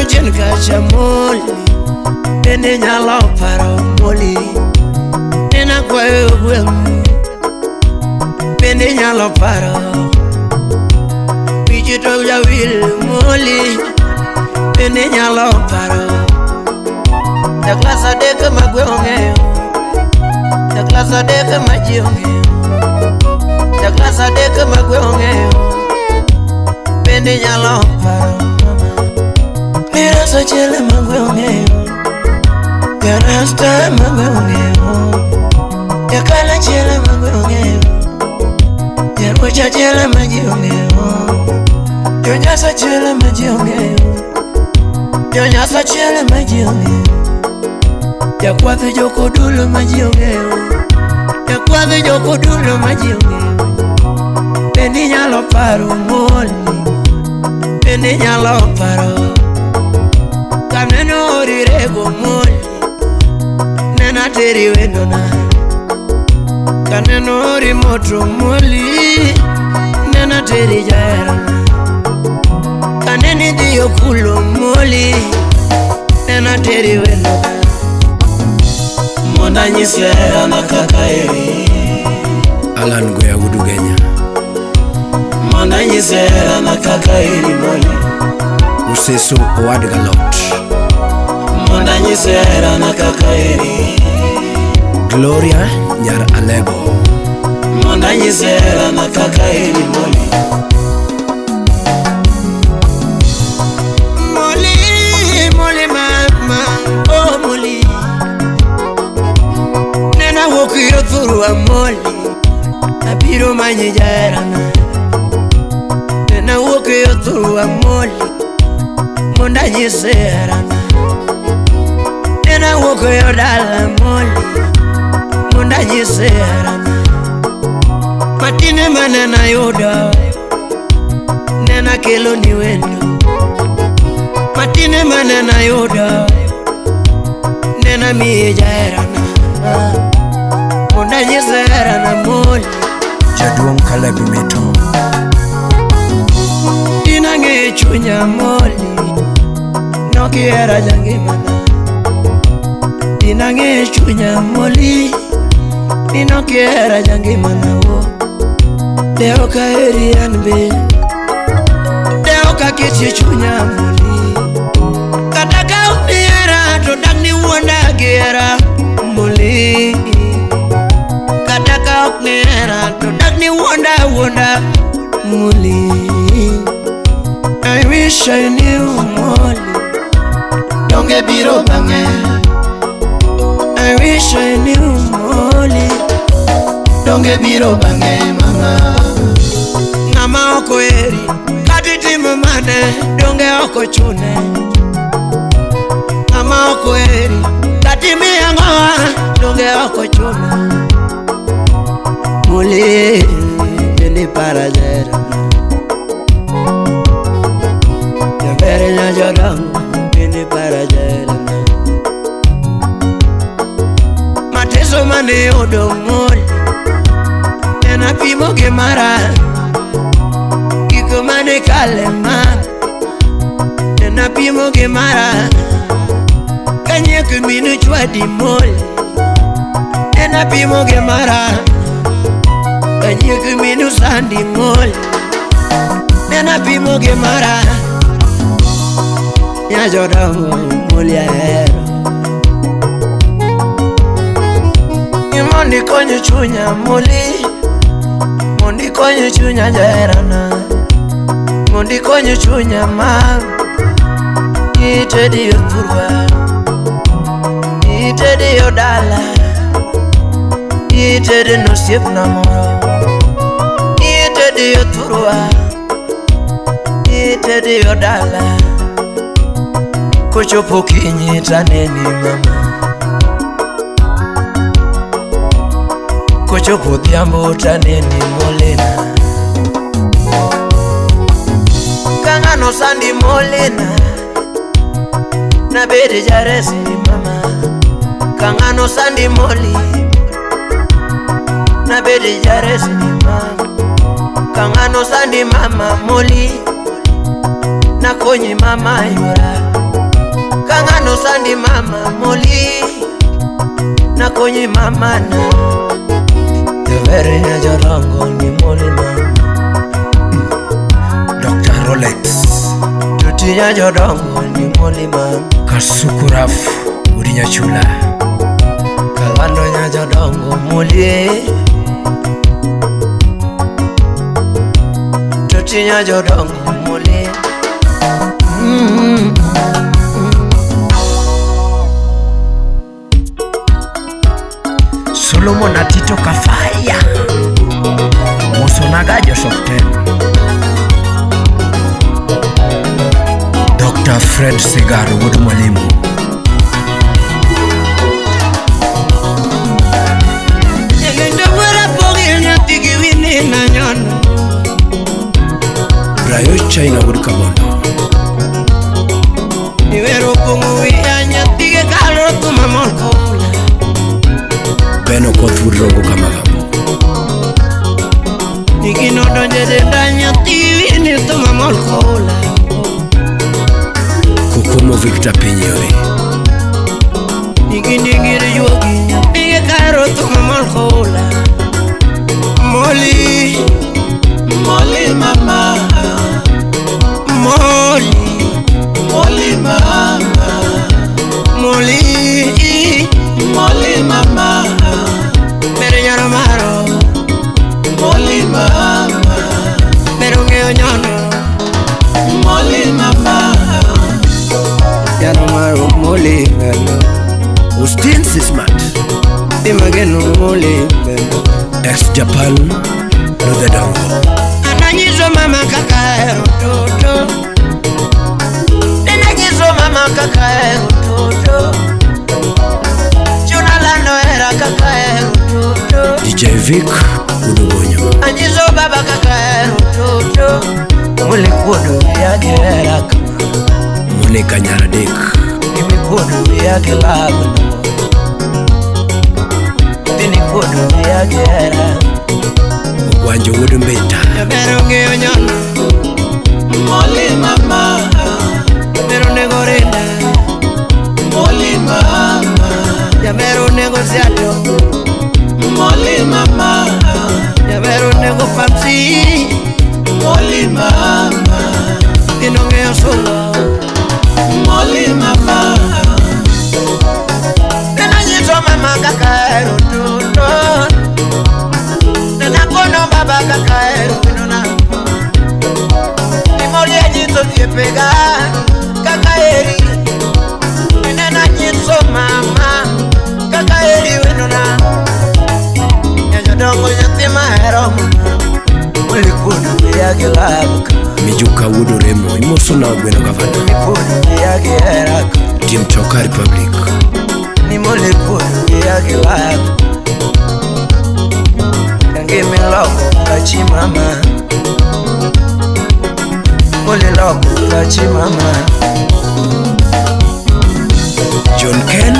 chien kacha Moli, bende nyalo paro Moli. Nena kwayo gweng', bende nyalo paro. Wich to jawil Moli, bende nyalo paro. Ja klas 3 ma gweng' ong'eyo, ja klas 3 ma ji ong'eyo, ja klas 3 ma gweng' ong'eyo, bende nyalo paro mama. Mirasa achiel ma gweng' ong'eyo, jarasta ma gweng' ong'eyo, jakala achiel ma gweng' ong'eyo, jaruoch achiel ma ji ong'eyo, jonyasa achiel ma ji ong'eyo, jonyasa achiel ma ji ong'eyo, jakwath jokodulo ma ji ong'eyo, jakwath jokodulo ma ji ong'eyo. Bende inyalo paro Moli, bende inyalo paro. Kaneno orirego Moli, nena teri wendona. Kaneno ori moto Moli, nena teri jaherana. Kaneni dhi okulo Moli, nena teri wendona. Mondo anyisi herana kaka eri. Alan Goya Wudu Kenya. Mondo anyisi herana kaka eri Moli. Useso owad galot. Mondo anyisi herana kaka eri. Gloria Nyar Alego. Mondo anyisi herana kaka eri Moli. Moli, Moli mama, oh Moli. Nena wuok yo thurwa Moli, abiro manyi jaherana. Nena wuok yo thurwa Moli, mondo anyise herana. Nena wuok yo dala Moli, mondo anyise herana. Matine manena yudo, nena kelo ni wendo. Matine manena yudo, nena miyi jaherana. Mondo anyise herana Moli. Jaduong' Caleb Mito. Dinang'e chunya Moli, nokihera jangimana. Dinang'e chunya Moli, ninokihera jangimana wo. Deo ka heri an be, deo ka keti chunya Moli. Kata ka ok nihera to dak niwuonda gi hera Moli. Kata ka ok nihera to dak niwuonda wuonda Moli. I wish I knew Moli, Donge biro bang'e. I wish I knew Moli. Donge biro bang'e mama. Ng'ama ok oheri kata itimo mane donge ok ochune. Ng'ama ok oheri kata imiye ang'owa donge ok ochuno. Moli, bende ipara jaherana. Jaber nyajodongo bende ipara jaherana. Mateso mane yudo Moli, nena pimo gi mara. Gigo mane kale ma, nena pimo gi mara. Kanyiek minu chwadi Moli, nena pimo gi mara. Kanyiek minu sandi Moli, nena pimo gi mara. Nyajodongo Moli ahero. Mondo ikony chunya Moli, mondo ikony chunya jaherana, mondo ikony chunya ma. Itedi yo thurwa, itedi yo dala, itedi nosiepna moro, itedi yo thurwa, itedi yo dala. Kochopo kinyi taneni mama, kochopo odhiambo taneni Molina. Ka ng'ano sandi Molina, nabed jaresi mama. Ka ng'ano sandi Moli, nabed jaresi mama. Ka ng'ano sandi mama Moli, nakonyi mama yora. konyi mamana. Jabere nya jodongo ni moli mama. Dr. Rolex. Tuti nya jodongo ni moli mama. Kasukuraf wuod Nyachula. Kalando nya jodongo moli. Tuti nya jodongo moli. Solomon Atito Kafaya. Mosonaga Joseph Ten. Dr. Fred Segar wuod Mwalimu. Nyagendo wuora pogi nyathi gi wini na nyono. Brayo China wuod Kabondo. Iwero pong'o wiya nyathi gi kalo kuma mor kola. Ben Okoth wuod Rongo Kamagambo. Nigino donje denda nyathi gi wini to mamor kola. Kokomo Victor Pinyori. Nigini juogi nyathi gi kalo to mamor kola. Moli, Moli mama, moli, moli mama, moli, moli mama, mere nyaro maro, moli mama, mere ong'eyo nyono. Moli mama, Nyaro maro moli bendo, Austin Sismat. Imageno moli bendo. Ex Japan Lodhe Dongo. Ananyiso mama kaka ahero toto. Ananyiso mama kaka ahero toto. Chuna lando hera kaka ahero toto. DJ Vic wuod Obonyo. Anyiso baba kaka ahero toto. Moli kuodo wiya gi hera kama. Monica Nyaradek. Imi kuodo wiya gi love no. Tini kuodo wiya gi hera. Ogwanjo wuod Mbita. Jaber ong'eyo nyono. Moli mama, Jaber onego rinda. moli mama, Jaber onego siato. moli mama, Jaber onego pamsi. moli mama, Tino ng'eyo sungo. moli mama, Nena nyiso mama kaka ahero toto. Nena kono baba kaka ahero winona. Nimoli anyiso osiepega kaka aheri. Nena nyiso mama kaka aheri winona. Nyajodongo nyathi mahero mama. Moli kuodo wiya gi love kama. Mijuka wuod Oremo. Imoso na Ogweno Gavana. Mikuodo wiya gi hera kama. Team Choka Republic. Nimole kuodo wiya gi love. Ngimi loko pachi mama. Mole loko pachi mama. John Ken